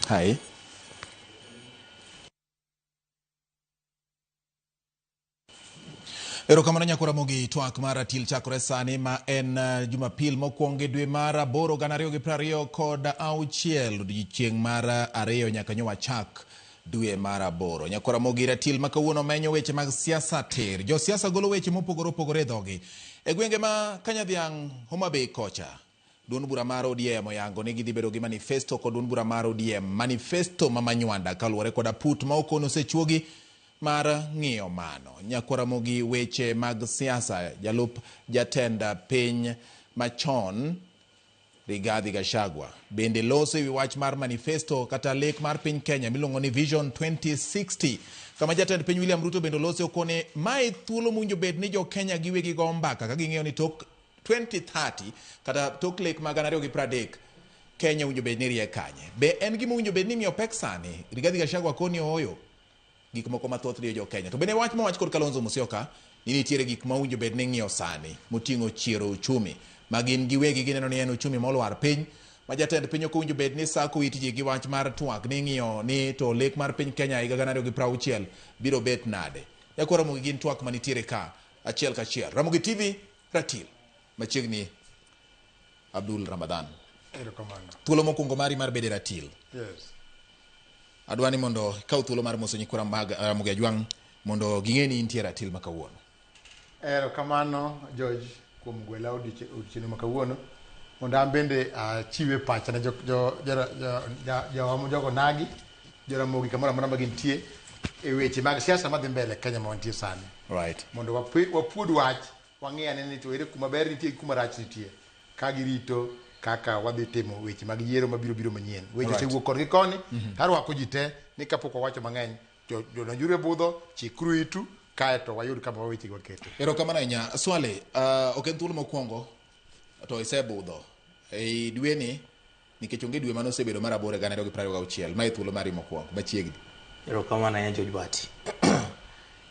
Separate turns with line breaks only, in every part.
Hi. Erokamano nyakora Ramogi, twak mar ratil chakore sani ma en Jumapil mokwongo e dwe mar aboro gana ariyo gi prariyo kod auchiel, odiochieng' mar ariyo nyaka nyo wachak dwe mar aboro. Nyakora Ramogi, ratil ma kawuono menyo weche mag siasa tir. Josiasa golo weche mopogore opogore e dhogi. E gwenge ma Kanyadhiang' Homa Bay kocha, duond bura mar ODM oyango ni gidhi bedo gi manifesto kod duond bura mar ODM manifesto ma manywanda kaluwore kod aput ma okon osechuogi mar ng'iyo mano. Nyakwar Ramogi, weche mag siasa, jalup jatend piny machon Rigathi Gachagua bende loso ewi wach mar manifesto kata lek mar piny Kenya miluongo ni Vision 2060 kama jatend piny William Ruto bende olose okone mae thuolo mowinjo bed ni jo Kenya giwegi go mbaka ka ging'eyo ni tok 2030 kata tok lek mag 2030 Kenya owinjo bed ni riek kanye. Be en gima owinjo bed ni imiyo pek sani? Rigathi Gachagua koni ooyo. Gik moko mathoth diyo jo Kenya. To bende wach mowach kod Kalonzo Musyoka ni nitiere gik ma owinjo bed ni ing'iyo sani moting'o chiero uchumi ma gin giwegi gineno ni en uchumi molwar piny ma jatend piny ok owinjo bed ni sako it ji gi wach mar twak ni ing'iyo ni to lek mar piny Kenya higa 2060 biro bet nade. Nyakwar Ramogi gin twak manitiere ka achiel kachiel. Ramogi TV ratil machiegni Abdul Ramadhan.
Erokamano.
Thuolo mokwongo mari mar bedo e ratil.
Yes.
Adwa ni mondo ikaw thuolo mar moso nyikwa mag Ramogi Ajwang' mondo ging'e ni intie ratil ma kawuono.
Erokamano George kuom gwela odiochieng' ma kawuono mondo an bende achiwe pacha ne jogo nagi joramogi kamoro amora ma gintie e weche mag siasa madhi mbele Kenya ma wantie sani.
Right.
Mondo wapuod wach wang'i ane ni to ere kuma ber nitie gi kuma rach nitie ka girito kaka wadhi timo weche mag yiero mabiro biro manyien. Weche osewuok koni gi koni, tarwako ji te ni kapok wawacho mang'eny, jodonjuru e budho, chikuru itu, kaeto wayud kama weche gi wakete.
Erokamano ahinya. Swale, ok en thuolo mokwongo to isebudho ei dweni nikech onge dwe mane osebedo mar aboro e gana ariyo gi prariyo gauchiel. Ma e thuolo mari mokwongo machiegni.
Erokamano ahinya George Bati.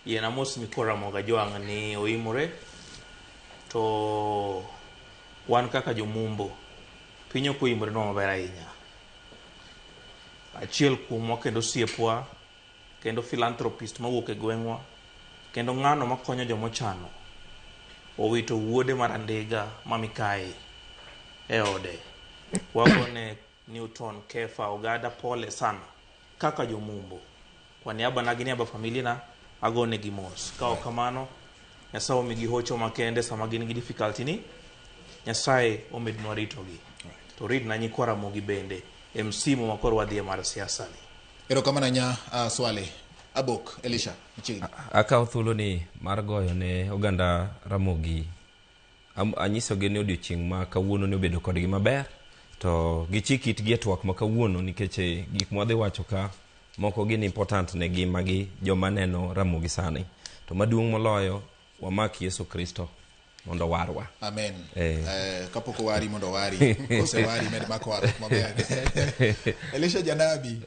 Yiena mos nyikwa Ramogi Ajwang' ni oimore to wan kaka jomumbo piny ok oimore nwa maber ahinya. Achiel kuomwa kendo osiepwa kendo philanthropist mawuok e gweng'wa kendo ng'ano makonyo jomochano owito wuode mar andiga ma Mikayi e ode. Wagone Newton Kefa Ogada pole sana kaka jomumbo. Kwa niaba na gi niaba familia na agone gi mos. Ka ok kamano, Nyasaye omigi hocho makende sama gin gi difficulty ni, Nyasaye omednwa ritogi. To ritna nyikwa Ramogi bende e msimu ma koro wadhiye mar siasa ni.
Erokamano ahinya Swale. Abok, Elisha, machiegni.
Akawo thuolo ni mar goyo ne oganda Ramogi anyisogi ni odiochieng' ma kawuono ni obedo kodgi maber to gichik itgi e twak ma kawuono nikech gik mwadhi wacho ka moko gin important ne ngimagi joma neno Ramogi sani. To maduong' moloyo wamak Yesu Kristo mondo owarwa.
Amen. Kapok owari mondo owari. Kosewari med mako warruok maber. Elisha Janabi.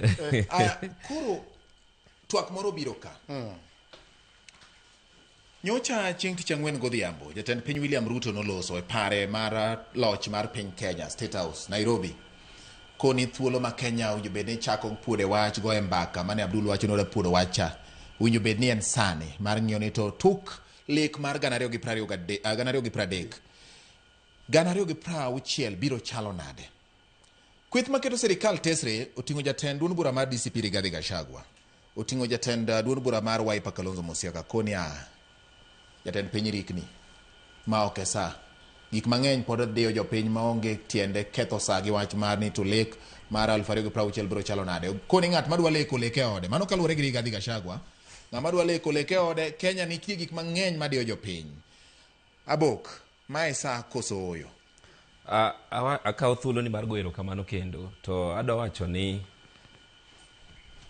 Aya, koro twak moro biro ka. Nyocha chieng' tich ang'wen godhiambo, jatend piny William Ruto noloso e pare mar loch mar piny Kenya, State House, Nairobi. Koni thuolo ma Kenya owinjo bed ni chako puode wach, goye mbaka, mane Abdul wacho ni odwa puodo wach cha, owinjo bed ni en sani mar ng'iyo ni to tuk lek mar gana ariyo gi prariyo gade, gana ariyo gi pradek, gana ariyo gi prauchiel biro chalo nade? Kweth maketo sirikal tesre oting'o jatend duond bura mar DCP Rigathi Gachagua, oting'o jatend duond bura mar Wiper Kalonzo Musyoka koni a jatend piny rikni ma ok e sa. Gik mang'eny pod diyo jopiny maonge tiende ketho sa gi wach mar ni to lek mar 2060 biro chalo nade. Koni ng'at madwa leko lek e ode. Mano kaluwore gi Rigathi Gachagua. Ng'ama dwa leko lek e ode, Kenya nitie gik mang'eny madiyo jopiny. Abok, mae sa koso ooyo?
Akawo thuolo ni mar goyo erokamano kendo to adwa wacho ni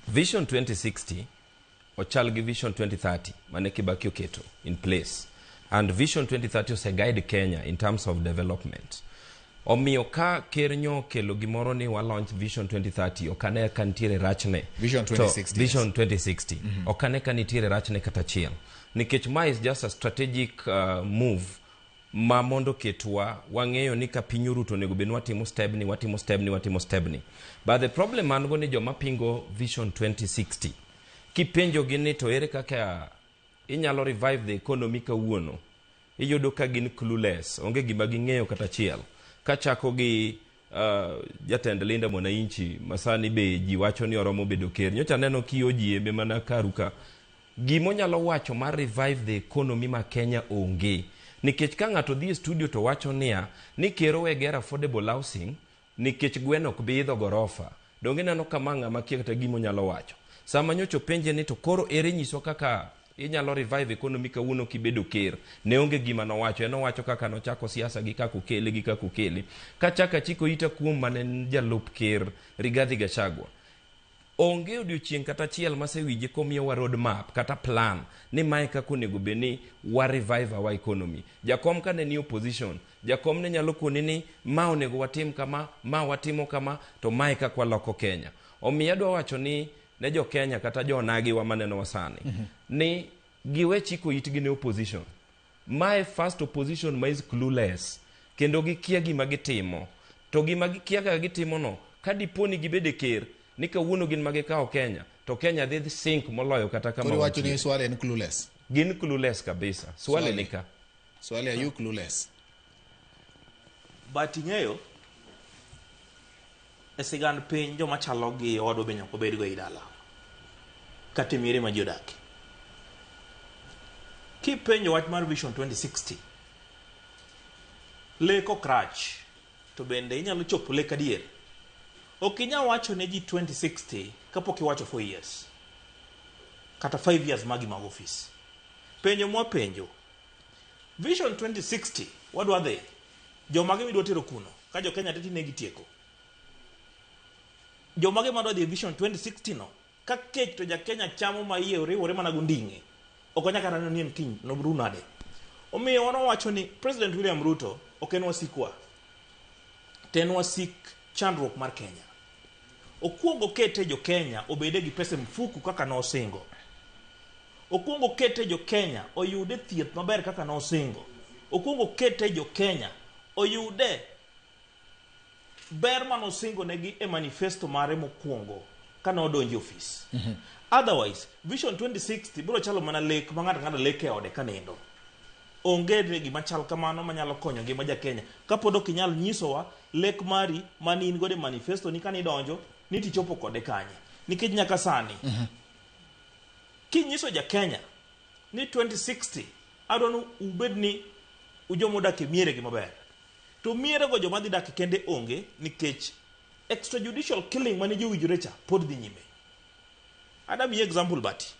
Vision 2060 ochal gi Vision 2030 mane Kibaki oketo in place and Vision 2030 ose guide Kenya in terms of development. Omiyo ka ker nyo okelo gimoro ni wa launch Vision 2030 ok ane ka nitiere rachne.
Vision 2060,
To, Vision 2060. Ok ane ka nitiere rachne kata achiel. Nikech ma is just a strategic move ma mondo ketwa wang'eyo ni ka piny oruto onego bed ni watimo step ni, watimo step ni, watimo step ni. But the problem an go ni joma pingo Vision 2060, kipenjogi ni to ere kaka inyalo revive the economy kawuono, iyudo ka gin clueless, onge gima ging'eyo kata achiel. Kachako gi jatend Linda Mwananchi masani be ji wacho ni oromo bedo ker, nyocha aneno kiojiembe mana karu ka, gimonyalo wacho mar revive the economy ma Kenya onge. Nikech ka ng'ato dhi e studio to wacho niya ni ker owe ger affordable housing nikech gweno ok bi idho gorofa, donge ineno kama ng'ama kia kata gimonyalo wacho. Sama nyocha openje ni to koro ere nyiswa kaka inyalo revive economy kawuono kibedo ker, ne onge gima nowacho. En owacho kaka nochako siasa gi kaka okele gi kaka okele. Kachako achiko ita kuom mane en jalup ker Rigathi Gachagua, onge odiochieng' kata achiel masewinje komiyowa road map kata plan ni mae kaka onego bed ni wa revive our economy. Jakom kane ni opposition, jakom ne nyalo koni ni ma onego watim kama, ma watimo kama, to mae kaka waloko Kenya. Omiyo adwa wacho ni ne jo Kenya kata jo onagiwa manenowa sani ni giwe chiko itgi ne opposition. Mae first opposition ma is clueless, kendo gikia gima gitimo. To gima gikia kaka gitimo no, ka dipo ni gibedo e ker, ni kawuono gin ma gikawo Kenya, to Kenya dhi sink moloyo kata kama
Koro iwacho ni
wantie.
Swale en clueless.
Gin clueless kabisa. Swale
Swale.
ni ka.
Swale, are you clueless?
But ing'eyo, e sigand piny joma chalo gi owadwa be nyaka obedgo ei dala. Kata e miere ma ji odake. Kipenjo wach mar Vision 2060, lek ok rach, to bende inyalo chopo lek adier. Ok inyal wacho ne ji 2060 kapok iwacho 4 years. Kata 5 years magi mag ofis. Penjo mwapenjo, Vision 2060 wadwa dhi, jomage midwa tero kuno ka jo Kenya teti ne gitieko. Jomage madwa dhi e Vision 2060 no, ka kech to ja Kenya chamo ma iye oriwore mana gonding'e. Ok onyal kata neno ni en kiny nobru nade. Omiyo wan wawacho ni President William Ruto ok en wasikwa. To en wasik chandruok mar Kenya. Okuongo kete jo Kenya obede gi pesa e mfuku kaka nosingo. Okuongo kete jo Kenya oyude thieth maber kaka nosingo. Okuongo kete jo Kenya oyude ber manosingo negi e manifesto mare mokwongo kane odonjo e ofis. Otherwise, Vision 2060 biro chalo mana lek ma ng'ato ang'ata lek e ode kanindo. Onge gima chal kamano manyalo konyo ngima ja Kenya. Kapod ok inyal nyisowa lek mari mane in godo e manifesto ni kane idonjo ni tichopo kode kanye. Nikech nyaka sani, kinyiso ja Kenya ni 2060 adwa ni ubed ni ujoma odak e mieregi maber. To mierego joma dhi dak kende onge nikech extrajudicial killing mane ji owinjore cha pod dhi nyime. Ada miyi example Bati.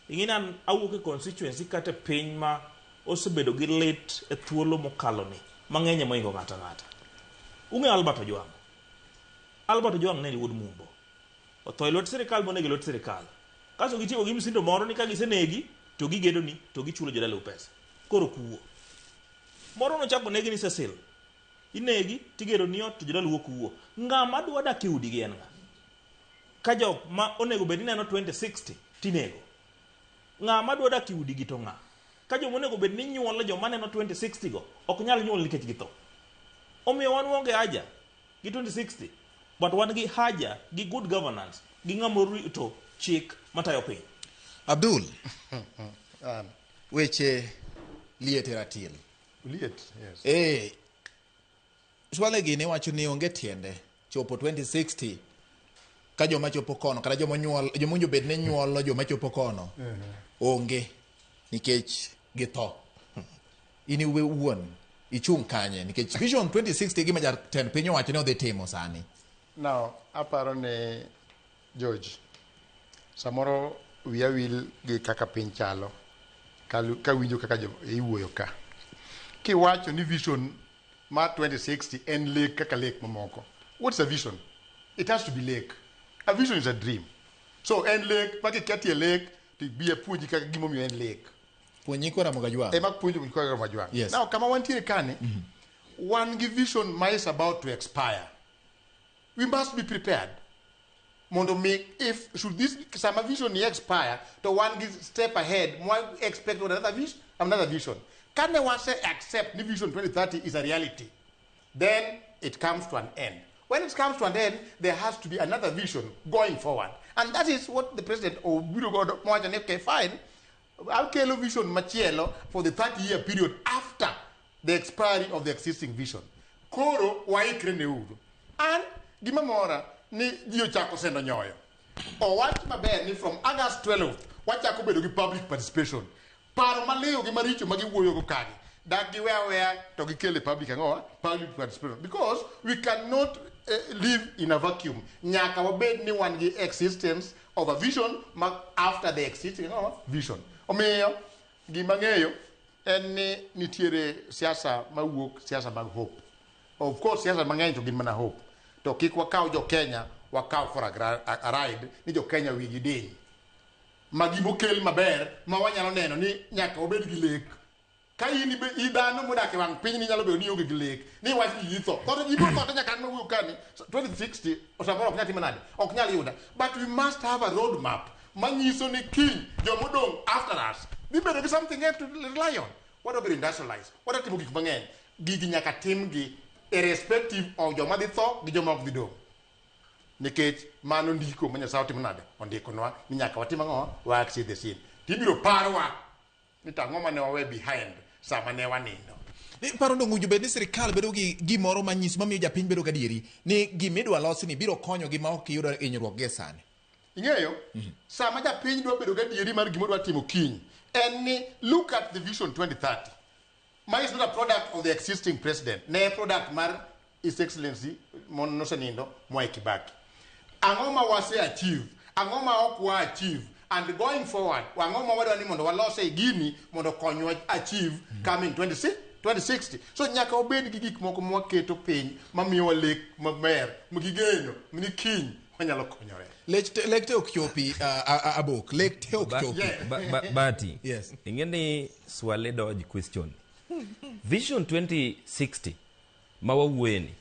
Ing'e ni an awuok e constituency kata e piny ma osebedo gi lit e thuolo mokalo ni mang'eny mohingo ng'ato ang'ata. Ung'eyo Albert Ojwang'. Albert Ojwang' ne en wuod Mumbo. Otho e lwet sirikal monego e lwet sirikal. Kasto gitieko gi msindo moro ni ka gisenegi to gigedo ni to gichulo jodalau pesa. Koro kuo. Moro nochako negi ni Cecil. Inegi tigero ni ot to jodalau ok wuo. Ng'ama dwa dak e udi gi en ng'a? Ka jok ma onego bed ni neno 2060 tinego. Ng'ama dwa dak e udi gi to ng'a? Ka joma onego bed ni nyuolo joma neno 2060 go ok nyal nyuol nikech githo. Omiyo wan waonge haja gi 2060 but wan gi haja gi good governance gi ng'ama orito chik matayo piny.
Abdul, weche liet e ratil.
Liet, yes.
Swale gini wacho ni onge tiende chopo 2060 ka joma chopo kono kata joma nyuol joma owinjo bed ni nyuolo joma chopo kono onge nikech githo. In iwuon ichung' kanye nikech Vision 2060 gima jatend piny owacho ni odhi timo sani.
Now, aparo ni George, samoro wiya wil gi kaka piny chalo kawinjo kaka iwuoyo ka. Kiwacho ni vision mar 2060 en lek kaka lek mamoko. What's a vision? It has to be lek. A vision is a dream. So en lek, ma kiketie lek, to bi apuonji kaka gimomiyo en lek.
Puonj nyikwa Ramogi Ajwang'.
Ema puonjo nyikwa Ramogi Ajwang'.
Yes.
Now, kama wantiere kani, wan gi vision ma is about to expire. We must be prepared. Mondo mi, if should this sama vision ni expire, to wan gi step ahead, mwa expect another vision, another vision. Kane wase accept ni Vision 2030 is a reality, then it comes to an end. When it comes to an end, there has to be another vision going forward. And that is what the president obiro godo mowacho ni okay, fine, akelo vision machielo for the 30-year period after the expiry of the existing vision. Koro waikre ne uru. And gima mora ni ji ochako sendo nyoyo. Owach maber ni from August 12th wachako bedo gi public participation. Paro maliw gi maricho ma giwuoyogo kagi dak giwe aweya to gikele public ang'owa public participation because we cannot live in a vacuum. Nyaka wabed ni wan gi existence of a vision ma after the existing ang'owa vision. Omiyo gima ng'eyo en ni nitiere siasa mawuok siasa mag hope. Of course siasa mang'eny to gin mana hope. To kik wakaw jo Kenya wakaw for a ride ni jo Kenya wigi diny. Ma gimokel maber ma wanyalo neno ni nyaka wabed gi lek. Ka in i dhano modak e wang' piny ni nyalo bedo ni ionge gi lek ni wach ni ji tho. Tho to ji biro tho te nyaka an mawuoyo kani 2060 samoro ok nyal timo nade ok nyal yuda. But we must have a road map manyiso ni kiny jomodong' after us dhi bedo gi something else to rely on. Wadwa bedo industrialized, wadwa timo gik mang'eny. Gigi nyaka timgi irrespective of joma dhi tho gi joma ok dhi dong'. Nikech mano ndiko ma Nyasaye otimo nade ondikonwa ni nyaka watim ang'o wa exit the scene. Tibiro parwa ni to ang'o mane wawe behind sama ne wanindo.
Ni paro dong' owinjo bed ni sirikal bedo gi gimoro manyiso mamiyo japiny bedo gadieri ni gimidwa losi ni biro konyogi ma ok giyudo hinyruok gie sani.
Ing'eyo, sama japiny dwa bedo gadieri mar gima odwa timo kiny, en ni look at the vision 2030. Ma is not a product of the existing president. Ne product mar His Excellency nosenindo Mwai Kibaki. Ang'o ma wase achieve? Ang'o ma ok wa achieve? And going forward, ang'o ma wadwa ni mondo walose e gini mondo konywa achieve coming 2060. So nyaka wabed gi gik moko mwaketo piny mamiyowa lek maber, gigeno ni kiny wanyalo konyore.
Lek te ok chopi abok. Lek te ok chopi.
Bati,
Yes.
ing'e ni Swale dodge question. Vision 2060 ma wawuoye ni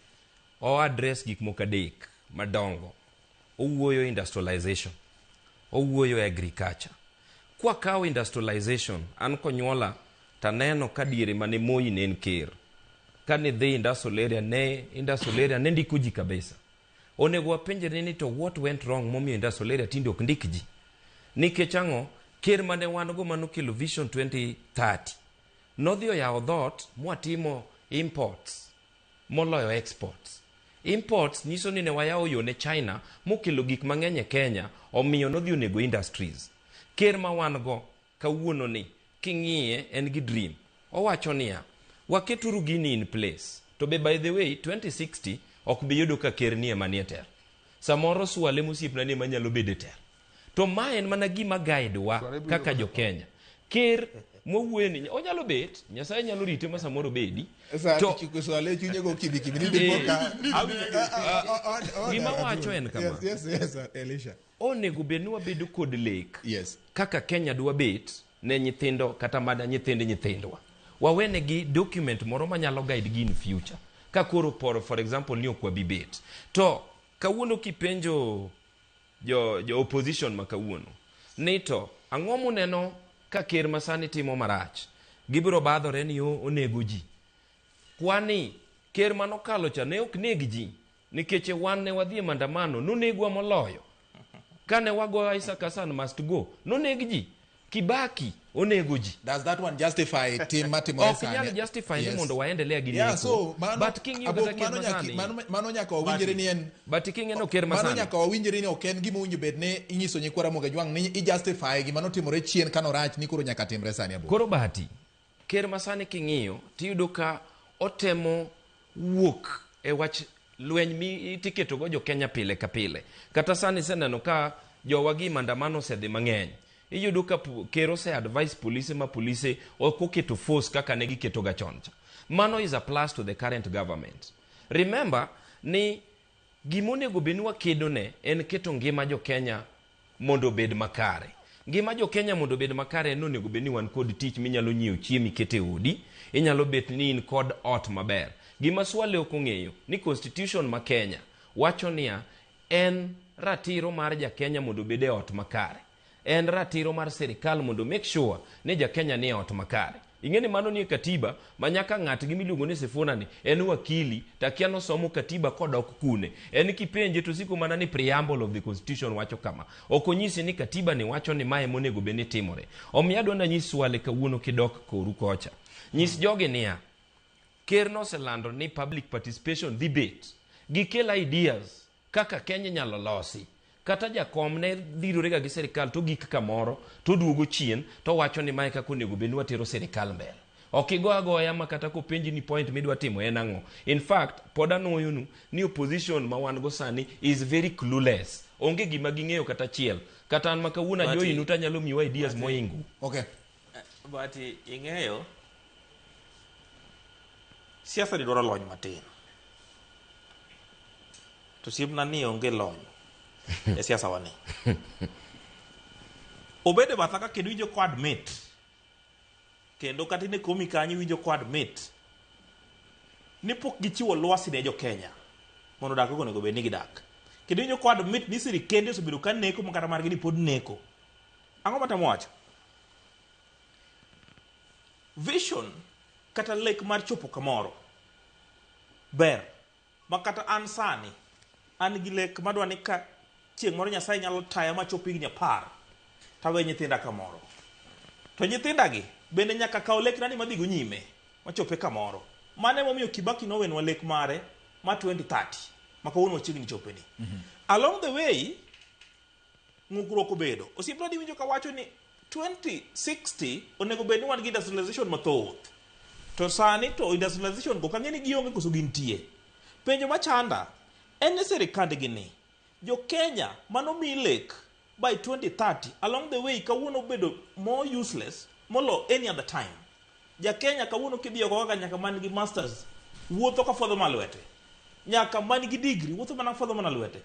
o address gik moko adek madongo. Owuoyo industrialization, owuoyo agriculture. Kwakawo industrialization, an konyuola taneno ka diere mane Moi ne en ker. Kane dhi industrial area ne industrial area ne ndiko ji kabisa. Onego wapenjre ni to what went wrong momiyo industrial area tinde ok ndik ji. Nikech ang'o? Ker mane wan go manokelo Vision 2030 nodhi oyawo dhoot mwatimo imports moloyo exports. Imports nyiso ni ne wayawo yo ne China mokelo gik mang'eny e Kenya, omiyo nodhi onego industries. Ker ma wan go kawuono ni king'iye en gi dream. Owacho niya, waketuru gini in place. To be by the way, 2060 ok bi yudo ka ker ni ema nie telo. Samoro Swale mosiepna ni ema nyalo bedo e telo. To ma en mana gima guide wa kaka jo Kenya. Ker mwawuoye ni onyalo bet, Nyasaye nyalo rite ma samoro bedi.
To Swale chunye go kibi kibi ni dipo ka.
Gima wacho en kama.
Yes, Elisha.
Onego bed ni wabedo kod lek.
Yes.
Kaka Kenya dwa bet ne nyithindo kata mana nyithind nyithindwa. Wawenegi document moro manyalo guide gi in future. Ka koro for example ni ok wabi bet. To kawuono kipenjo jo opposition ma kawuono ni to ang'o muneno ka ker masani timo marach, gibiro badhore ni onego ji. Kwani ker manokalo cha ne ok neg ji nikech wan ne wadhi e maandamano nonegwa moloyo. Kane wagoyo Isaac Hassan must go noneg ji. Kibaki onego ji.
Does that one justify tim matimore
Ok
sani?
nyal justify ni
Yes.
mondo waendelea gi
Yeah,
neko.
so mano,
But king'iyo
abok,
kata ker
mano nyaka,
masani.
mano nyaka wawinjre ni en
But king'eno ker
mano
masani.
nyaka wawinjre ni ok en gima owinjo bed ni inyiso nyikwa Ramogi Ajwang' ni i justify gima notimore chien kanorach ni koro nyaka timre sani abok.
Koro Bahati, ker masani king'iyo tiyudo ka otemo wuok e wach lweny mi tiketogo jo Kenya pile ka pile. Kata sani iseneno ka jowa gi maandamano osedhi mang'eny. Iyudo ka ker ose advise polise ma polise ok oketo force kaka ne giketo ga chon cha. Mano is a plus to the current government. Remember ni gimonego bed ni wakedo ne en keto ngima jo Kenya mondo obed makare. Ngima jo Kenya mondo obed makare en onego bed ni wan kod tich minyalo nyiewo chiemo iket e odi, inyalo bet ni in kod ot maber. Gima Swale ok ong'eyo ni constitution ma Kenya wacho niya en ratiro mar ja Kenya mondo obed e ot makare. En ratiro mar sirikal mondo make sure ni ja Kenya ni e ot makare. Ing'e ni mano nie katiba ma nyaka ng'atgi miluongo ni Sifuna ni en wakili to akia nosomo katiba kodok kune. En kipenje to osiko mana ni preamble of the constitution wacho kama. Ok onyisi ni katiba ni wacho ni mae monego bed ni timore. Omiyo adwa nanyis Swale kawuono kidok koru kocha. Nyis jogi niya, ker noselando ni public participation dhi bet. Gikel ideas kaka Kenya inyalo losi. Kata jakom ne dhirorega gi sirikal to gik kamoro to duogo chien to wacho ni mae kaka onego bed ni watero sirikal mbele. Ok igo agoya ma kata kopenji ni point midwa timo en ang'o. In fact, pod anuoyonu ni opposition ma wan go sani is very clueless. Onge gima ging'eyo kata achiel. Kata an ma kawuono ajoinu to anyalo miyu ideas moingu.
Okay.
But ing'eyo siasa ni dwaro lony matin. To osiepna ni onge lony e siasa wani. Obedo e batha ka kendo iwinjo ko admit. Kendo kata in e komi kanyo iwinjo ko admit ni pok gichiwo lwasi ne jo Kenya mondo odak kaka onego bed ni gidak. Kendo iwinjo ko admit ni sirikende osebedo ka neko ma kata margi ni pod neko. Ang'o matemo wacho? Vision kata lek mar chopo kamoro ber ma kata an sani an gi lek madwa ni ka chieng' moro Nyasaye nyalo taya machop higni 10 tawe nyithinda kamoro. To nyithindagi bende nyaka kaw lekna ni madhigo nyime machope kamoro. Mano emomiyo Kibaki nowenwa lek mare ma 2030 ma kawuono wachiegni chopeni. Along the way ng'ukruok obedo. Osiepna diwinjo kawacho ni 2060 onego bed ni wan gi industrialization mathoth. To sani to industrialization go kang'e ni gionge koso gintie. Penjo machanda en ni sirikandgi ni jo Kenya manomi lek by 2030 along the way kawuono obedo more useless molo any other time. Ja Kenya kawuono kidhi oko kaka nyaka man gi masters wuotho ka fwadho mana lwete. Nyaka man gi degree wuotho mana fwadho mana lwete.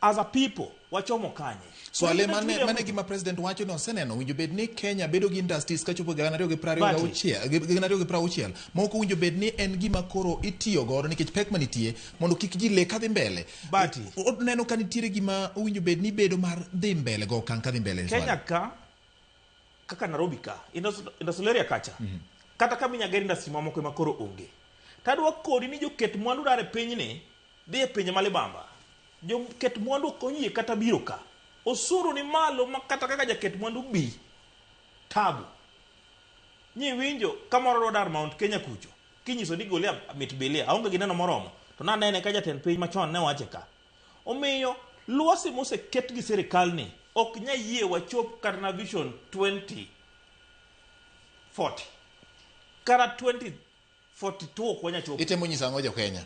As a people wachomo kanye?
Swale mane gima president wacho ni oseneno winjo bed ni Kenya bedo gi industries kachopo 2026 2060 moko winjo bed ni en gima koro itiyo godo nikech pek manitie mondo kik ji lek kadhi mbele.
Bati.
Oneno ka nitiere gima owinjo bed ni bedo mar dhi mbele go okang' kadhi mbele.
Kenya ka kaka Nairobi ka industrial area kacha kata kama inyalo ger industry mamoko ema koro onge. Tadwa kodi ni joket mwandu dar e pinyni dhi e pinje ma libamba. Joket mwandu ok oyie kata biro ka. Osuru ni malo ma kata kaka jaket mwandu bi tabu. Nyiwinjo kamoro dwa dar Mount Kenya kucho kinyiso ni gole mit bilia aonge gi neno moromo to nanene ka jatend piny machon ne wache ka. Omiyo lwasi moseket gi sirikal ni ok nya yie wachop kata na vision 2040 kata 2042 ok wanya chopo.
Itemo nyiso ang'o jo Kenya?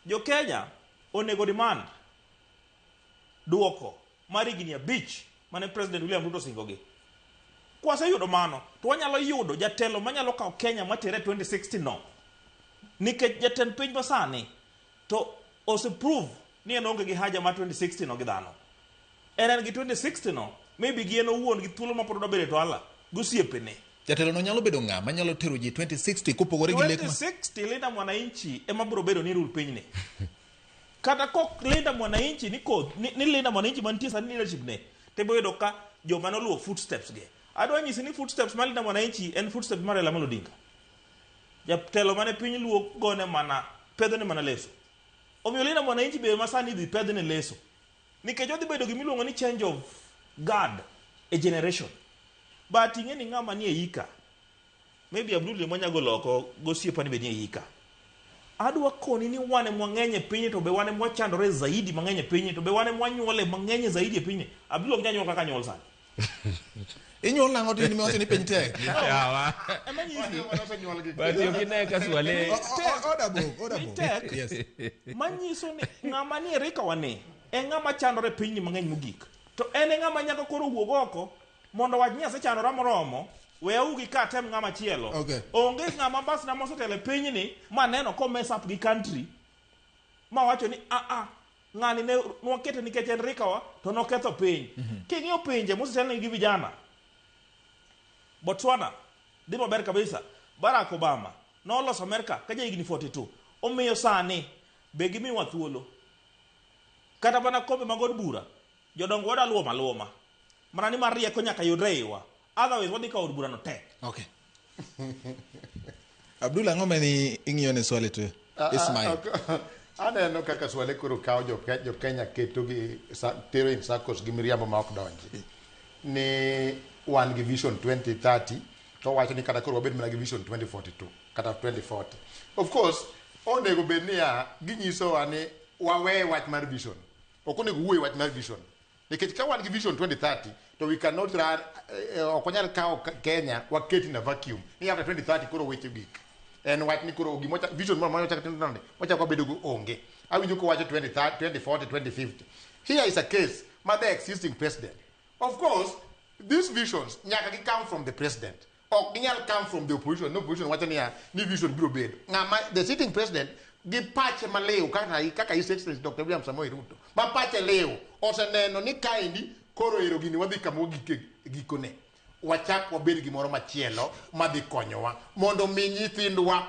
Jo Kenya onego demand duoko mar higni 5 mane President William Ruto osingogi. Kwaseyudo mano to wanyalo yudo jatelo manyalo kawo Kenya matere 2060 no. Nikech jatend piny masani to oseprove ni en onge gi haja mar 2060 no gi dhano. En gi 2060 no maybe gi en owuon gi thuolo ma pod odwa bedo e twala gosiepene.
Jatelo no nyalo bedo ng'a manyalo tero ji 2060 kopogore gi lek ma
2060 Linda Mwananchi ema biro bedo ni rule pinyni. Kata kok Linda Mwananchi ni kod ni Linda Mwananchi mantie sani leadership ne to yudo ka joma noluwo footsteps ge. Adwa nyisi ni footsteps mar Linda Mwananchi en footsteps mar Raila Amolo Odinga. Jatelo mane piny luo gone mana pedhone mana leso. Omiyo Linda Mwananchi be masani dhi pedhne leso. Nikech odhi bedo gimiluongo ni change of guard e generation. But ing'e ni ng'ama nie ika maybe Abdul ema nyalo golo oko gosiepa ni be nie ika. Adwa koni ni wan ema wang'eny e pinyni to be wan ema wachandore zaidi mang'eny e pinyni to be wan ema wanyuole mang'eny zaidi e pinyni. Abdul ok nyal nyuol kaka anyuol sani.
Inyuol nang'o to in miwacho ni piny tek?
Yawa.
Ema nyisi.
But ok ine ka Swale
Oda bok, oda bok.
Tek.
Yes.
Manyiso ni ng'ama nie rika wani e ng'ama chandore e pinyni mang'eny mogik. To en e ng'ama nyaka koro wuog oko mondo wach ni asechandora moromo we augi ka atem ng'ama chielo.
Okay.
Onge ng'ama mbasna mosetelo e pinyni maneno ko mess up gi country mawacho ni a a ng'ani ne nwakete nikech en rikawa to noketho piny. King'iyo pinje mosetelnegi gi vijana, Botswana dhi maber kabisa. Barack Obama noloso Amerika ka jahigni 42. Omiyo sani be gimiwa thuolo. Kata mana kombe mag od bura, jodongo wada luoma luoma. Mana ni mar rieko nyaka yudre iwa. Otherwise wadhi kawo od bura no te.
Okay. Abdul, ang'o mani ing'iyo ne Swale to Ismail?
Aneno kaka Swale koro kawo jo Kenya keto gi tero in circles gi miriambo ma ok donji. Ni wan gi Vision 2030 to wacho ni kata koro wabed mana gi Vision 2042 kata 2040. Of course, onego bed niya ginyisowa ni wawe wach mar vision. Ok onego wuoye wach mar vision. Nikech ka wan gi Vision 2030 to we cannot run, ok wanyal kawo Kenya waket in a vacuum. Ni after 2030 koro weche gik. En wach ni koro gima vision moro amora mochak timo nade mochak wabedo go onge. Awinjo kowacho 2030, 2040, 2050. Here is a case ma the existing president. Of course, these visions nyaka gi come from the president. Ok ginyal come from the opposition. No opposition wacho niya ni vision biro bedo. Ng'ama the sitting president gi pache maliw kaka His Excellency Dr. William Samoei Ruto ma pache liw oseneno ni kaendi koro ero gini wadhi kama wagike gikone. Wachak wabed gimoro machielo madhi konyowa mondo mi nyithindwa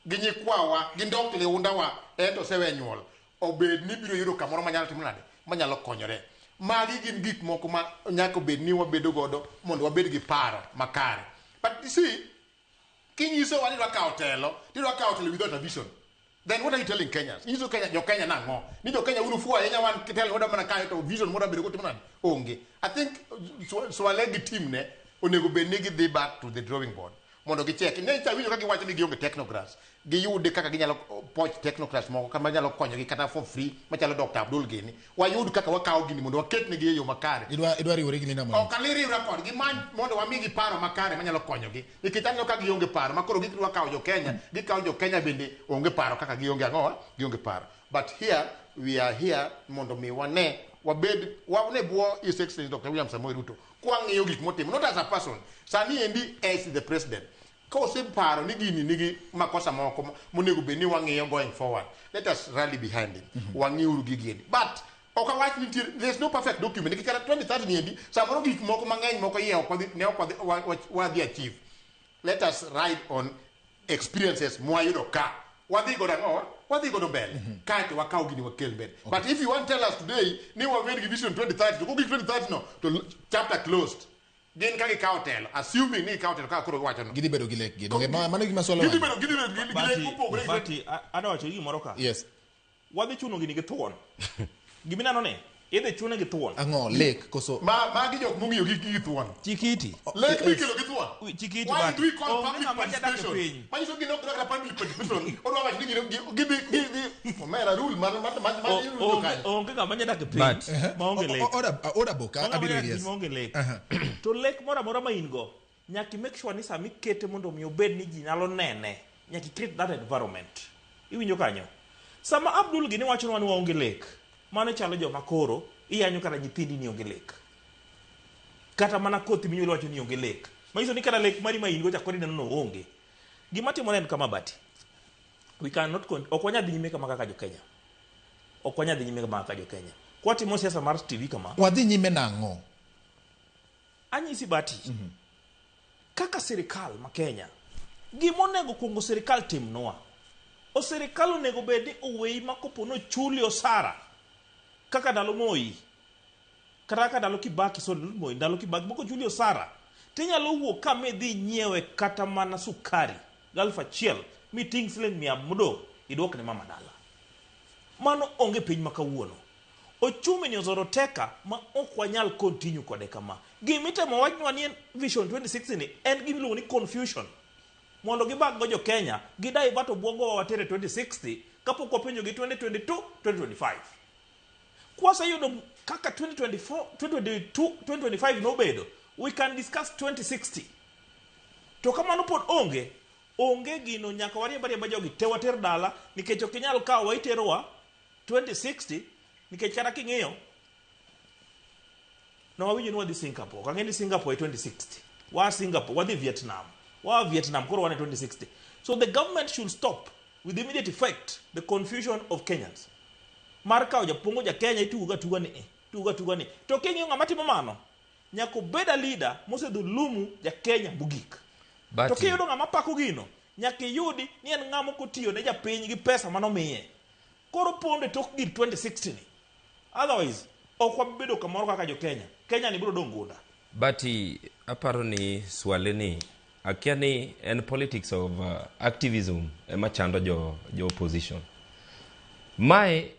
gi nyikwawa gi ndok liundawa ento osewe nyuol obed ni biro yudo kamoro manyalo timo nade manyalo konyore. Magi gin gik moko ma nyaka obed ni wabedo godo mondo wabed gi paro makare. But you see, kinyisowa ni idwa kawo telo, tidwa kawo telo without a vision. Then what are you telling Kenyans? Inyiso Kenya, jo Kenya nang'o? Ni jo Kenya uru fuwa ahinya wan telo wadwa mana kayo to vision mwadwa bedo go timo nade? Onge. I think Swale gi team ne onego bed ni gidhi back to the drawing board mondo gichek. Ne awinjo ka giwacho ni gionge technocrats. Giyude kaka ginyalo poach technocrats moko kama nyalo konyogi kata for free machalo Dr. Abdul gini. Wayud kaka wakawo gini mondo waketnegi e yo makare.
Idwa riwori gi Linda Mwananchi?
Ok ali riwra kodgi, many mondo wamigi paro makare manyalo konyogi. Nikech aneno ka gionge paro, ma koro gidwa kawo jo Kenya, gikawo jo Kenya bende onge paro kaka gionge ang'o, gionge paro. But here, we are here mondo mi wane, wabed, wane bwo His Excellency Dr. William Samoei Ruto. Kwang'iyo gik motimo, not as a person, sani endi as the president. Ka oseparo ni gini nigi makosa moko monego bed ni wang'iyo going forward, let us rally behind him. Wang'iuru gigi endi. But ok awach ni nitie, there's no perfect document. Nikech kata 2030 ni endi, samoro gik moko mang'eny moko iye ok wadhi, ne ok wadhi, wadhi achieve. Let us ride on experiences mwayudo ka. Wadhi godo ang'o? Wadhi godo mbele. Kaeto wakaw gini wakel mbele. But if you want tell us today ni wabed gi vision 2030, to kogik 2030 no, to chapter closed. Gin ka gikawo telo, assuming ni gikawo telo kaka koro giwacho no.
Gidhi bedo gi lekgi. Donge mano gima Swale
Gidhi
wacho?
bedo gi lek mopogore.
Bati, adwa wacho gimoro ka.
Yes.
Wadhi chuno gini gi thuon. Gimineno ni, idhi chune gi thuon.
Ang'o, lek koso?
Ma magi jok mong'iyo gi thuon.
Chikiti.
Lek mikelo gi thuon.
Chikiti
Why
Bati.
do we call
Onge
public
ng'ama jadak e
participation?
piny.
Manyiso gin ok dwa kata public participation. Odwa wacho ni gidhi omera rule mar rule kanyo.
Onge ng'ama nyadak e piny maonge lek.
Oda boka,
Onge ng'ama
abiro
nyadak e
iri,
piny
yes.
maonge lek. To lek moro amora ma in go, nyaka i make sure ni sama ikete mondo mi obed ni ji nyalo nene, nyaka i create that environment. Iwinjo kanyo? Sama Abdul gini wachonwa ni waonge lek, mano chalo joma koro iyanyo kata nyithindi ni onge lek. Kata mana kothi minyuolo wacho ni onge lek. Manyiso ni kata lek mari ma in go cha koro ineno no onge. Gima timore en kama Bati. We cannot ok wanyal dhi nyime kama kaka jo Kenya. Ok wanyal dhi nyime kama kaka jo Kenya. Kwatimo siasa mar TV kama,
Wadhi nyime nang'o?
Anyisi Bati. Kaka sirikal ma Kenya, gimonego kuongo sirikal timnwa. O sirikal onego bed ni oweyi ma kopo nochuli osara kaka ndalo Moi, kata kaka ndalo Kibaki, sorry, not Moi, ndalo Kibaki, moko chuli osara, tinyalo wuok ka midhi nyiewe kata mana sukari 1,000 miting' siling 100 modong' iduok ne mama dala. Mano onge piny ma kawuono. Ochumi ni ozoroteka ma ok wanyal continue kode kama. Gimitemo wachnwa ni en Vision 2060 ni en gima iluongo ni confusion. Mondo gibag go jo Kenya, gidivert obwongo wa watere 2060 kapok wapenjo gi 2022, 2025. Kwaseyudo kaka 2024, 2022, 2025 nobedo, we can discuss 2060. To kamano pod onge, onge gino nyaka wariemb ariemba jogi te water dala, nikech ok inyal kawo wa iterowa 2060, nikech kata king'iyo, no wawinjo ni wadhi Singapore. Ok ang'e ni Singapore e 2060. Waa Singapore, wadhi Vietnam. Waa Vietnam, koro wan e 2060. So the government should stop with immediate effect the confusion of Kenyans. Mar kawo japuongo ja Kenya itugo ga tuga ni, tugo tuga ni. To king'iyo ng'ama timo mano, nyaka obed a leader mosedhulumu ja Kenya mogik.
Bati.
To kiyudo ng'ama pako gino, nyaka iyudi ni en ng'ama ok otiyo ne japiny gi pesa manomiye. Koro pondo e tok gir 2060 ni. Otherwise, ok wabi bedo kamoro kaka jo Kenya. Kenya ni biro dong' gunda.
Bati, aparo ni Swale ni Akia ni en politics of activism ema chando jo opposition. Mae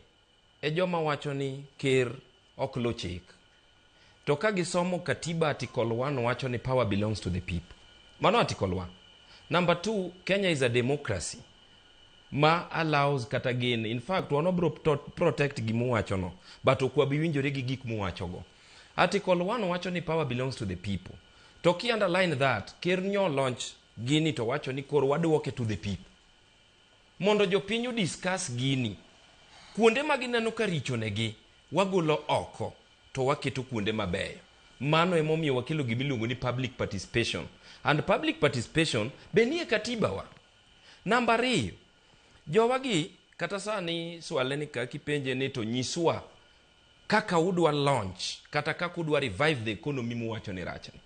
e joma wacho ni ker ok luw chik. To ka gisomo katiba article 1 wacho ni power belongs to the people. Mano article 1. Number 2, Kenya is a democracy ma allows kata gin. In fact, wan wabro protect gimuwachono, but ok wabi winjore gi gik muwachogo. Article 1 wacho ni power belongs to the people. To ki underline that, ker nyo launch gini to wacho ni koro waduoke to the people. Mondo jopiny odiscuss gini. Kuonde ma gineno ka richo negi, wagolo oko to waketo kuonde mabeyo. Mano emomiyo wakelo gimiluongo ni public participation. And public participation be nie katiba wa. Namba 2, jowagi kata sani Swale ni ka kipenje ni to nyiswa kaka udwa launch kata kaka udwa revive the economy muwacho ni rachni.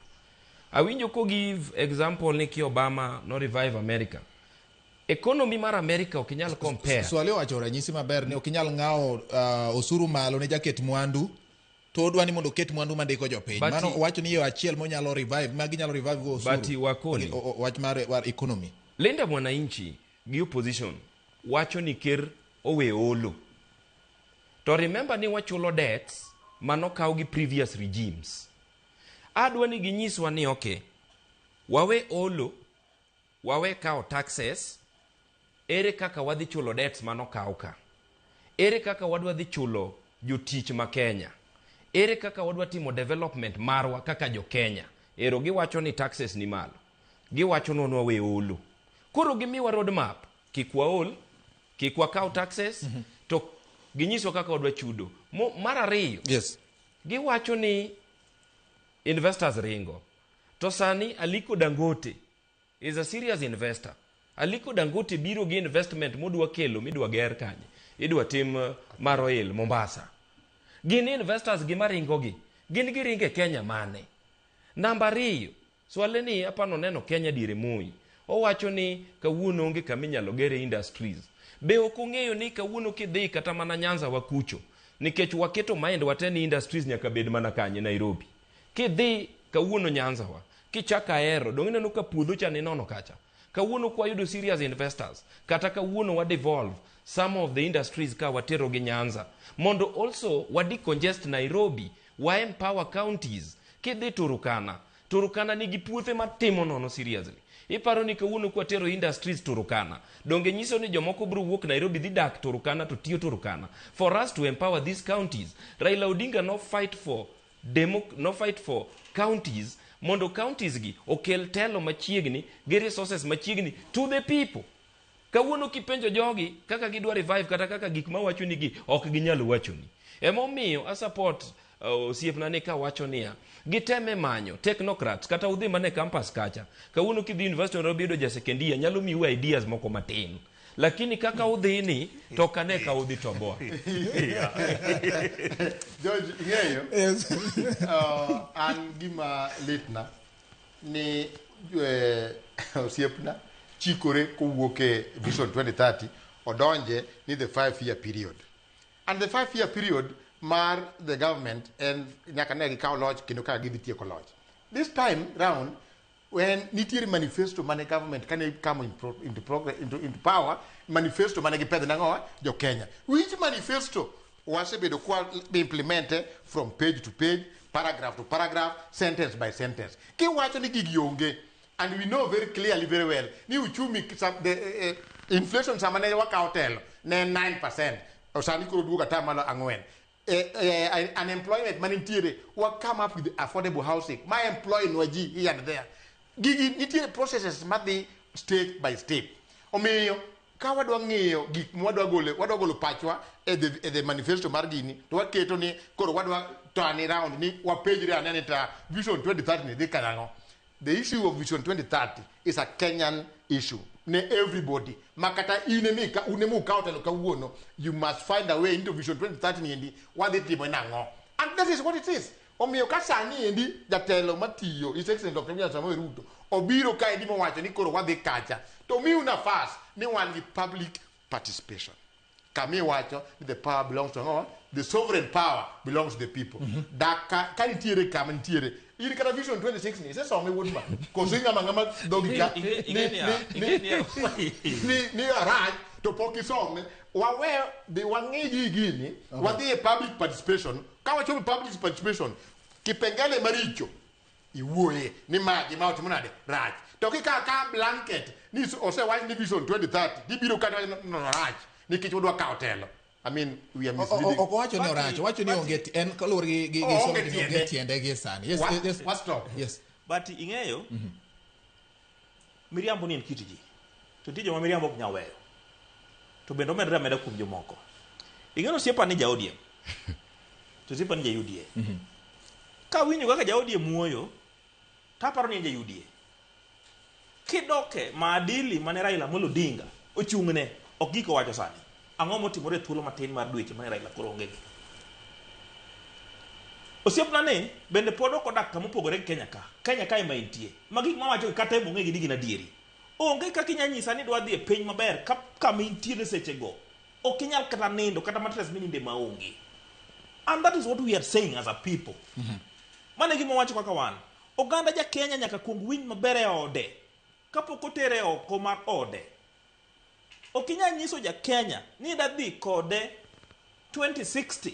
Awinjo ko give example ni ki Obama no revive America. Economy mar America ok inyal compare.
Swale owacho ranyisi maber ni ok inyal ng'awo osuru malo ne jaket mwandu to odwa ni mondo oket mwandu mandiko jopiny. Mano owacho ni yo achiel monyalo revive, ma ginyalo revive go osuru.
But wakoni.
Wach mar economy.
Linda Mwananchi gi opposition wacho ni ker owe olo. To remember ni wachulo debts manokaw gi previous regimes. Adwa ni ginyiswa ni okay, wawe olo, wawe kawo taxes, ere kaka wadhi chulo debts manokaw ka? Ere kaka wadwa dhi chulo jotich ma Kenya? Ere kaka wadwa timo development marwa kaka jo Kenya? Ero giwacho ni taxes ni malo. Giwacho ni wawe olo. Koro gimiwa roadmap, kik waol, kik wakaw taxes, to ginyiswa kaka wadwa chudo. Mar ariyo,
yes.
Giwacho ni investors ringo. To sani Aliko Dangote is a serious investor. Aliko Dangote biro gi investment modwa kelo midwa ger kanye. Idwa tim mar oil Mombasa. Gin investors gi maringo gi. Gin giringe Kenya mane. Namba 2, Swale ni apano neno Kenya diere Moi. Owacho ni kawuono onge kama inyalo gere industries. Be ok ong'eyo ni kawuono kidhi kata mana Nyanza wakucho. Nikech waketo mind wate ni industries nyaka bed mana kanye Nairobi. Kidhi kawuono Nyanza wa, kichako ahero, dong' ineno ka puodho cha ninono kacha. Kawuono kwa yudo serious investors, kata kawuono wa devolve some of the industries ka watero gi Nyanza. Mondo also wa decongest Nairobi, wa empower counties. Kidhi Turkana, Turkana nigi puothe matimo nono seriously. Iparo ni kawuono kwa tero industries Turkana. Donge nyiso ni jomoko biro wuok Nairobi dhi dak Turkana to tiyo Turkana. For us to empower these counties, Raila Odinga no fight for demo, no fight for counties, mondo counties gi okel telo machiegni gi resources machiegni to the people. Kawuono kipenjo jogi kaka gidwa revive kata kaka gik mawacho ni gi ok ginyal wacho ni. Emomiyo a support osiepna ni kawacho niya giteme manyo technocrats kata udhi mana e campus kacha. Kawuono kidhi university Nairobi yudo ja second year nyalo miu ideas moko matin. Lakini kaka udhi ni to kane ka udhi toboa.
George, ing'eyo?
Yes.
An gima litna ni osiepna chikore kowuok e Vision 2030 odonje ni the 5-year period. And the 5-year period mar the government en nyaka ne gikaw loch kendo kaka gidhi tieko loch. This time round when nitiere manifesto mane government kane come in pro, into, progress, into power, manifesto mane gipedho nang'o jo Kenya. Which manifesto wasebedo kwa implemente from page to page, paragraph to paragraph, sentence by sentence. Kiwacho ni gigi onge, and we know very clearly very well ni uchumi the inflation sama ne wakawo telo ne 9%, sani koro duogo atamalo 4. Unemployment manitiere, wa come up with affordable housing, ma employ nwa ji here and there. Gigi nitiere processes madhi step by step. Omiyo ka wadwa ng'iyo gik mwadwa golo, wadwa golo pachwa e the manifesto mar gini, to waketo ni koro wadwa turn round ni wapenjre ane ni ta Vision 2030 ni dhi karang'o. The issue of Vision 2030 is a Kenyan issue. Ne everybody. Makata ine mi une mu kawo telo kawuono, you must find a way into Vision 2030 ni endi wadhi timo nang'o. And that is what it is. Omiyo ka sani endi jatelo matiyo, His Excellency Dr. William Samoei Ruto, obiro ka endi mowacho ni koro wadhi kacha, to miu nafas ni wan gi public participation. Kami wacho ni the power belongs to all, the sovereign power belongs to the people. Daka ka nitiere kama nitiere, In kata Vision 26 ni isesome wuod ma. Koso ing'ama ng'ama dhogi ka ni arach to pok isome. Wawe dhi wang'i gi gini, wadhi e public participation. Ka wachopo public participation, kipengele maricho iwuoye ni ma gima otimo nade rach. To kikawo ka blanket ni osewach ni Vision 2030, gibiro ka no rach nikech wadwa kawo telo. I mean, we are misleading.
Ok owacho ni orach, owacho ni onge en kaluwore gi
onge
somo ni onge tiende gi sani. Yes, yes.
Wa stop.
Yes.
But ing'eyo, miriambo ni en kit ji. To nitie joma miriambo ok nyal weyo. To bende omedore ameda kuom jomoko. Ing'eyo osiepa ni ja ODM. To osiepa ni ja UDA. Ka awinjo kaka ja ODM wuoyo, to aparo ni en ja UDA. Kidoke maadili mane Raila Amolo Odinga ochung'ne, ok gik owacho sani. Ang'o motimore e thuolo matin mar dweche mane Raila koro onge gi? Osiepna ni bende pod ok odak kama opogore gi Kenya ka. Kenya ka ema entie. Ma gik mawacho gi kata ema ong'e gi ni gin adieri. Onge kaka inyalo nyisa ni idwa dhi e piny maber ka kama intiere sechego. Ok inyal kata nindo kata mattress mininde maonge. And that is what we are saying as a people. Mano e gima wawacho kaka wan. Oganda ja Kenya nyaka kuong winj maber e ode kapok otere oko mar ode. Ok inyal nyiso ja Kenya ni ida dhi kode 2060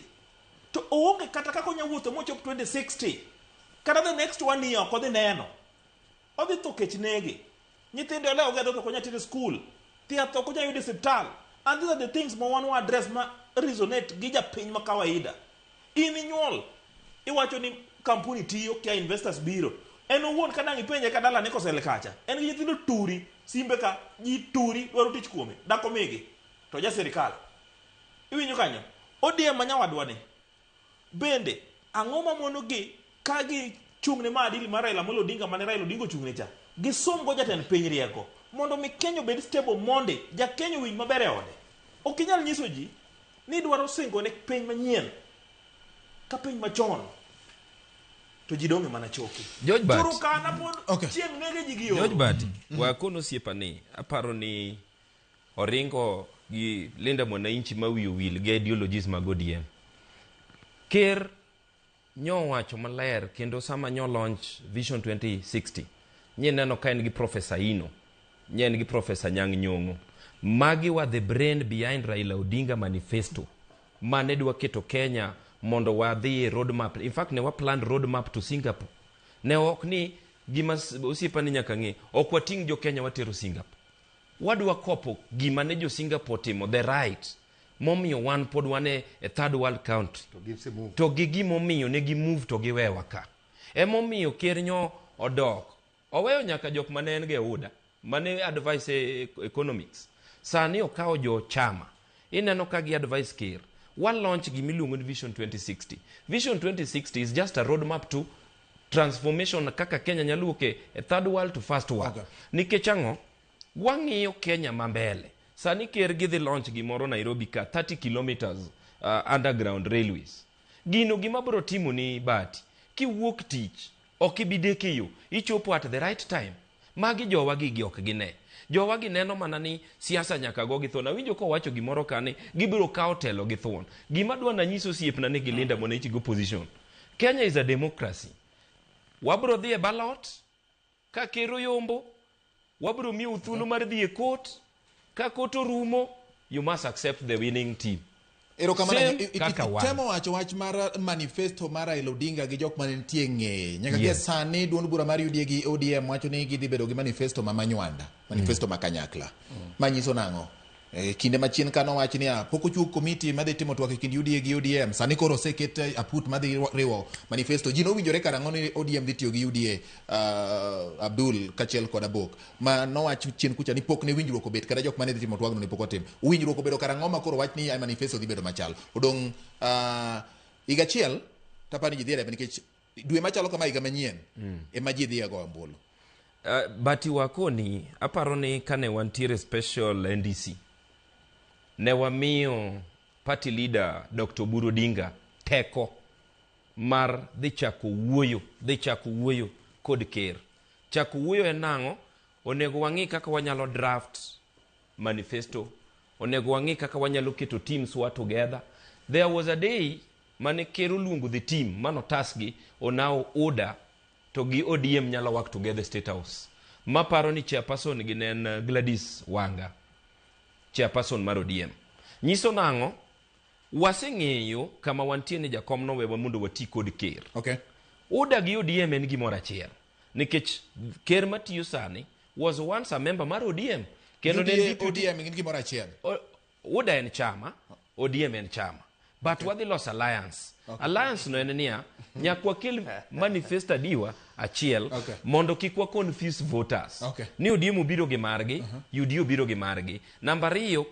to oonge kata kaka onya wuotho mochop 2060 kata the next one year ok odhi neno. Odhi tho kech nege. Nyithinde olewo gi adhoth ok onyal tero e skul. Thieth ok onyal yudo e osiptal. And these are the things ma wan wa address ma resonate gi japiny ma kawaida. In inyuol, iwacho ni kampuni tiyo kia investors biro. En owuon ka dang' ipenje ka dalane kosel kacha. En gi nyithindo turi, simbe ka, ji turi dwaro tich kuome. Dak omigi. To ja sirikal. Iwinjo kanyo? ODM ma nyawadwa ni. Bende, ang'o mamono gi ka gichung' ne maadili mar Raila Amolo Odinga mane Raila Odinga ochung'ne cha, gisum go jatend piny rieko mondo mi Kenya obed stable mondi ja Kenya owinj maber e ode. Ok inyal nyiso ji ni idwaro singo ne piny manyien ka piny machon to ji dong' e mana choke.
George Bat.
Turkana pod
Okay.
chieng' nege ji gi oro.
George Bati, wakono osiepa ni aparo ni Oringo gi Linda Mwananchi ma wiye owil gi ideologies mag ODM. Ker nyowacho maler kendo sama nyo launch Vision 2060 nye neno ka en gi Professor Ino, nye en gi Professor Nyang' Nyong'o. Magi were the brain behind Raila Odinga manifesto mane dwa keto Kenya mondo wadhi e roadmap. In fact, ne wa plan roadmap to Singapore. Ne ok ni gima osiepa ni nyaka ng'e, ok wating' jo Kenya watero Singapore. Wadwa kopo gima ne jo Singapore timo, the right, momiyo wan pod wan e third world country.
To gisemove.
To gi gimomiyo ne gi move to giwewa ka. Emomiyo ker nyo odok. Oweyo nyaka jok mane en go e UDA, mane advice e economics. Sani okawo jo chama. Ineno ka gi advice ker. Wa launch gimiluongo ni Vision 2060. Vision 2060 is just a roadmap to transformation kaka Kenya nyalo wuok e third world to first world.
Okay.
Nikech ang'o? Wang'iyo Kenya ma mbele. Sani ker gidhi launch gimoro Nairobi ka 30 kilometers underground railways. Gino gima bro timo ni Bati, kiwuok tich, ok ibi deko e yo, ichopo at the right time. Magi jowa gigi ok gine. Jowa gi neno mana ni siasa nyaka go gi thuon. Awinjo kowacho gimoro ka ni gibiro kawo telo gi thuon. Gima dwa nanyis osiepna ni gilinda Mwananchi gi opposition. Kenya is a democracy. Wabro dhi e ballot, ka ker oyombo, wabro miyou thuolo mar dhi e court. Ka court orumo, you must accept the winning team.
Erokamano.
Same kaka wan.
Temo wacho wach mar manifesto mar Raila Odinga gi jok mane nitie ng'eye. Nyaka gie
Yes.
sani duond bura mar UDA gi ODM wacho ni gidhi bedo gi manifesto ma manywanda, manifesto ma kanyakla. Manyiso nang'o? Kinde machien ka nowach niya, pok ochuog komiti madhi timo twak e kind UDA gi ODM. Sani koro oseket aput madhi riwo manifesto. Ji nowinjore karang'o ni ODM dhi tiyo gi UDA, Abdul kachiel kod Abok. Ma nowach chien kucha ni pok ne winjruok obet kata jok mane dhi timo twagno ne pok otim. Winjruok obedo karang'o ma koro wach ni manifesto dhi bedo machal. Odong' higa achiel tapani ji dhi e debe nikech dwe machalo kama higa manyien ema ji dhi e goyo ombulu.
Bati wakoni aparo ni kane wantiere special NDC ne wamiyo party leader Dr. Oburu Odinga teko mar dhi chako wuoyo, dhi chako wuoyo kod ker. Chako wuoyo en nang'o? Onego wang'i kaka wanyalo draft manifesto, onego wang'i kaka wanyalo keto teams wa together. There was a day mane ker oluongo the team mano task gi on how order to gi ODM nyalo work together State House. Maparo ni chairperson gi ne en Gladys Wanga, chairperson mar ODM. Nyiso nang'o? Waseng'eyo kama wantie ni jakom nowewa mondo wati kod ker. UDA gi ODM en gimoro achiel. Nikech ker matiyo sani was once a member mar ODM. Kendo ne en
UDA,
deputy
ODM gin gimoro achiel.
UDA en chama, ODM en chama. But wadhi loso alliance. Alliance no en niya, nyaka wakel manifesto adiwa achiel mondo kik wa confuse voters. Ni ODM obiro gi margi, UDA obiro gi margi. Namba ariyo,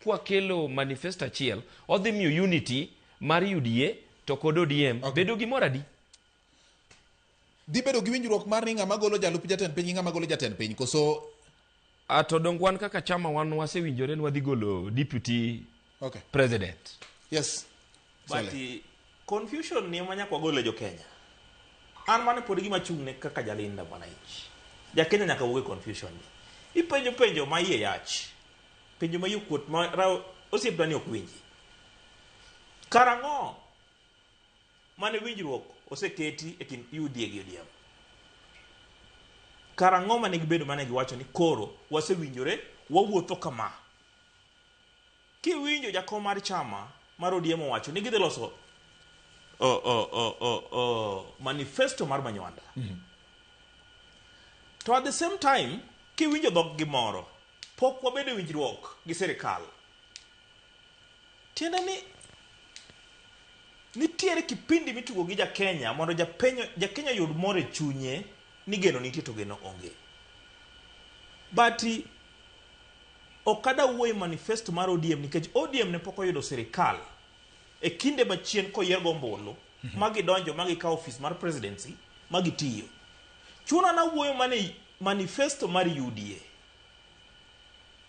kwakelo manifesto achiel, odhi miyo unity mar UDA to kod ODM bedo gimoro adi?
Dhi bedo gi winjruok mar ni ng'ama golo jalup jatend piny gi ng'ama golo jatend piny, koso
To dong wan kaka chama wan wasewinjore ni wadhi golo deputy president.
Yes.
But confusion ni ema nyaka wagol e jo Kenya. An mano pod gima chung' ne kaka jalinda mwananchi. Ja Kenya nyaka wuog e confusion ni. Ipenjo penjo ma iye yach. Penjo ma iye kuot ma osiepna ni ok winji. Karang'o mane winjruok oseketi e kind UDA gi ODM? Karang'o mane gibedo mane giwacho ni koro wasewinjore wawuotho kama? Kiwinjo jakom mar chama mar ODM owacho ni gidhi loso manifesto mar Manywanda. To at the same time, kiwinjo dhok gimoro, pok wabedo e winjruok gi sirikal. Tiende ni nitiere kipindi mitugo gi ja-Kenya mondo ja-Kenya oyud mor e chunye ni geno nitie to geno onge. But ok ada wuoyo e manifesto mar ODM nikech ODM ne pok oyudo sirikal e kinde machien koyier go ombulu ma gidonjo ma gikawo ofis mar presidency ma gitiyo. Chuna nawuoyo mana e manifesto mar UDA.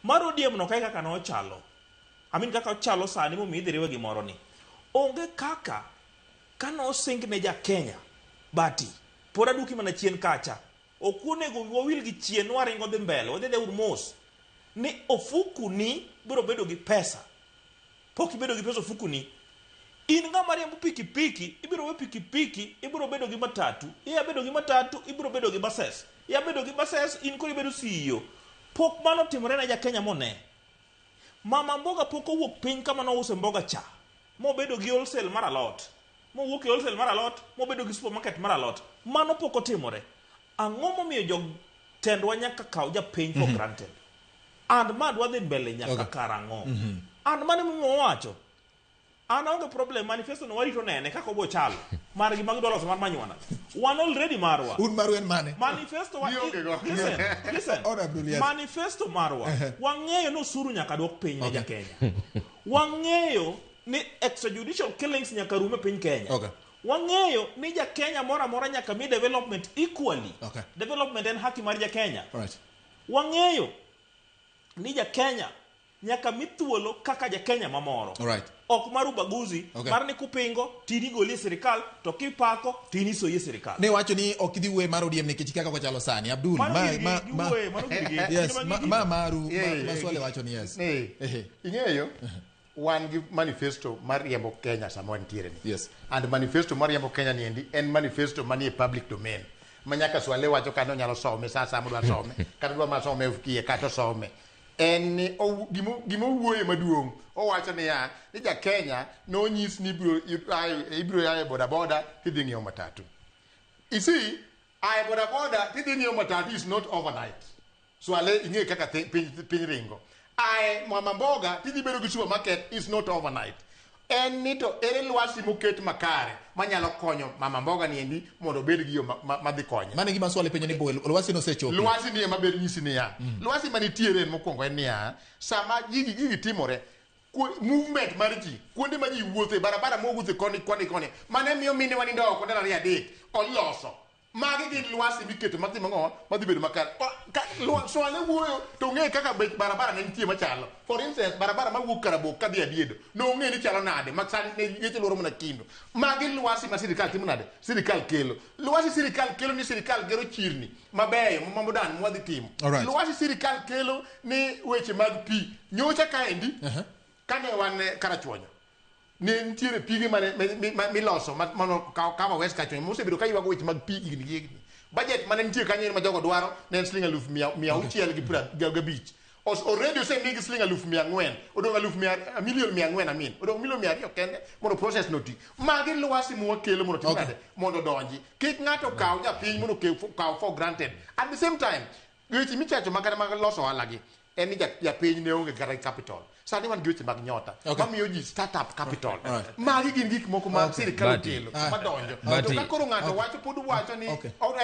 Mar ODM no kae kaka nochalo. I mean kaka ochalo sani momiyo idhi riwe gimoro ni. Onge kaka kano sing ne ja Kenya bati pod aduoki mana chien kacha. Ok onego wawil gi chien waringo dhi mbele wadhi adhiya uru mos ni ofuku ni biro bedo gi pesa. Pok ibedo gi pesa ofuku ni. In ng'ama riembo pikipiki, ibiro we pikipiki, ibiro bedo gi matatu. Iya bedo gi matatu, ibiro bedo gi buses. Iya bedo gi buses, in koro ibedo CEO. Pok mano otimore ne ja Kenya mone. Mama mboga pok owuok piny kama nouse mboga cha. Mobedo gi wholesale mar alot. Mowuok e wholesale mar alot, mobedo gi supermarket mar alot. Mano pok otimore. Ang'o momiyo jotendwa nyaka kaw japiny for granted? And ma dwa dhi mbele nyaka karang'o? And mano emomiyo wawacho. An aonge problem manifesto no warito nene kaka obo chalo. Margi mag dwa loso mar Manywanda. Wan already marwa.
Un maru en mane?
Manifesto wa
Gionge go.
listen, listen.
Ora Abdul, yes.
Manifesto marwa. Wang'eyo ni osuru nyaka dwok piny ne ja-Kenya. Wang'eyo ni extrajudicial killings nyaka rum e piny Kenya. Wang'eyo ni ja-Kenya moro amora nyaka mi development equally. Development en haki mar ja-Kenya. Wang'eyo ni ja-Kenya nyaka mi thuolo kaka ja-Kenya mamoro. Ok mar ubaguzi, mar ni kupingo to in igoli e sirikal to kipako to in isoyi e sirikal.
Ne wacho ni ok idhi wuoye mar ODM nikech kaka ochalo sani. Abdul,
Mano
ma
girgi,
ma ma
giwuoye, mano girgi.
Yes,
Kinde
ma
ma
ma maru ma Swale wacho ni yes.
Ing'eyo wan gi manifesto mar riembo Kenya sama wantiere ni.
Yes.
And manifesto mar riembo Kenya ni endi en manifesto manie public domain. Ma nyaka Swale wacho kata onyalo some sa asaya modwa some, kata odwa mana some e ofukie kata osome. En ni gima owuoye maduong' owacho niya ni ja Kenya nonyis ni ibiro aye boda boda tidhi ng'iewo matatu. You see, aye boda boda tidhi ng'iewo matatu is not overnight. Swale ing'e kaka piny ringo. Aye mama mboga tidhi bedo gi supermarket is not overnight. En ni to ere lwasi moket makare manyalo konyo mama mboga ni endi mondo obed gi yo madhi konye.
Mano e gima Swale penjo ni bo lwasi nosechopo.
Lwasi ni ema ber nyisi niya. Lwasi manitiere en mokwongo en niya, sama gigi timore, movement mar ji, kuonde ma ji wuothe, barabara mowuothe koni koni koni, mane miyo mine wa nindo oko ndalo ariyo adek, oloso. Magi gin lwasi miketo madhi mang'o, madhi bedo makare. Swale wuoyo to ong'e kaka bech barabara ne nitie machalo. For instance, barabara mawuok Karabok kadhi Adiedo, nong'e ni chalo nade, ma sani ne geche luoro mana Kindo. Magi lwasi ma sirikal timo nade? Sirikal kelo. Lwasi sirikal kelo ni sirikal gero chirni mabeyo ma modern mwadhi timo. Lwasi sirikal kelo ni weche mag pi. Nyocha kaendi, kane wan Karachuonyo, Ne nitiere pige mane miloso mano kama West kacho mosebedo ka ywago weche mag pi higni gi higni. Budget mane nitie kanyo ma jogo dwaro ne en siling 605,000. Already osemigi siling 400,000, odong' 400,000 amin, odong' 200,000 kende mondo process no ti. Magi lwasi mwakelo mondo tim nade, mondo odonji. Kik ng'ato kaw japiny mondo kaw for granted. At the same time, weche michacho makata mag loso ohala gi en ni japiny ne onge kata capital. Sani wan gi weche mag nyota mamiyo ji startup capital. Magi gin gik moko ma sirikal okelo madonjo. To ka koro ng'ato wacho pod wacho ni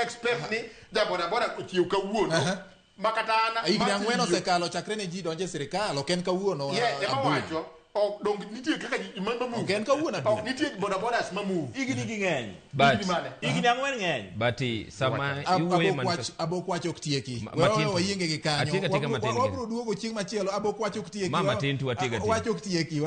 expect ni ja boda boda ochiew kawuono makata an
Higni 4 osekalo chakre ne ji donjo e sirikal, ok en kawuono.
Ema wacho ok dong nitie kaka ji ma move.
Ok en kawuono, Abdul.
Ok nitie boda bodas ma move.
Higni gi ng'eny.
But
Higni 4 ng'eny.
But sama iwuoyo
Abok wach ok tieki.
Matin.
Wayienge gi kanyo.
Atiek atieka matin.
Wabiro duogo chieng' machielo. Abok wach ok tieki.
Ma matin tu atiek atiek.
Wach ok tieki.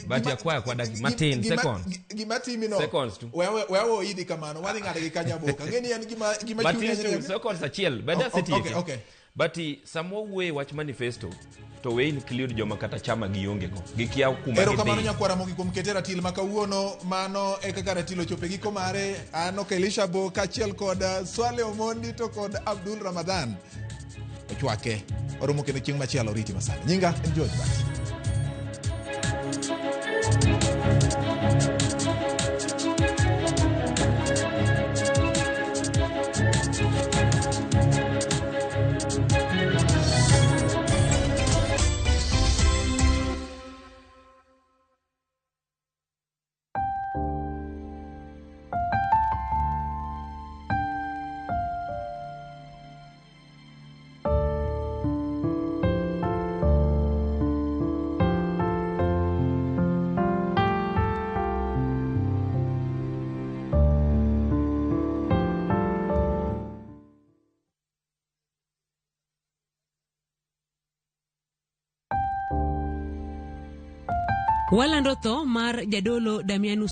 But akwayo kwa dakika matin, seconds.
Gima timi no.
Seconds tu.
Wewe oidhi kamano. Wadhi ng'ade gi kanyo Abok. Ang'e ni en gima
Matin tu, seconds achiel. Beda asetieke. But sama wawuoye wach manifesto to we include joma kata chama gionge go. Gikia kuma gidhi.
Erokamano nyakwara Ramogi kuom kete ratil ma kawuono. Mano e kaka ratil ochopo e giko mare. An ok Elisha Bo kaachiel kod Swale Omondi to kod Abdul Ramadhan. Ochwake. Waromo kendo chieng' machielo riti masani. Nyinga en George Bati.
Walando tho mar jadolo Damianus.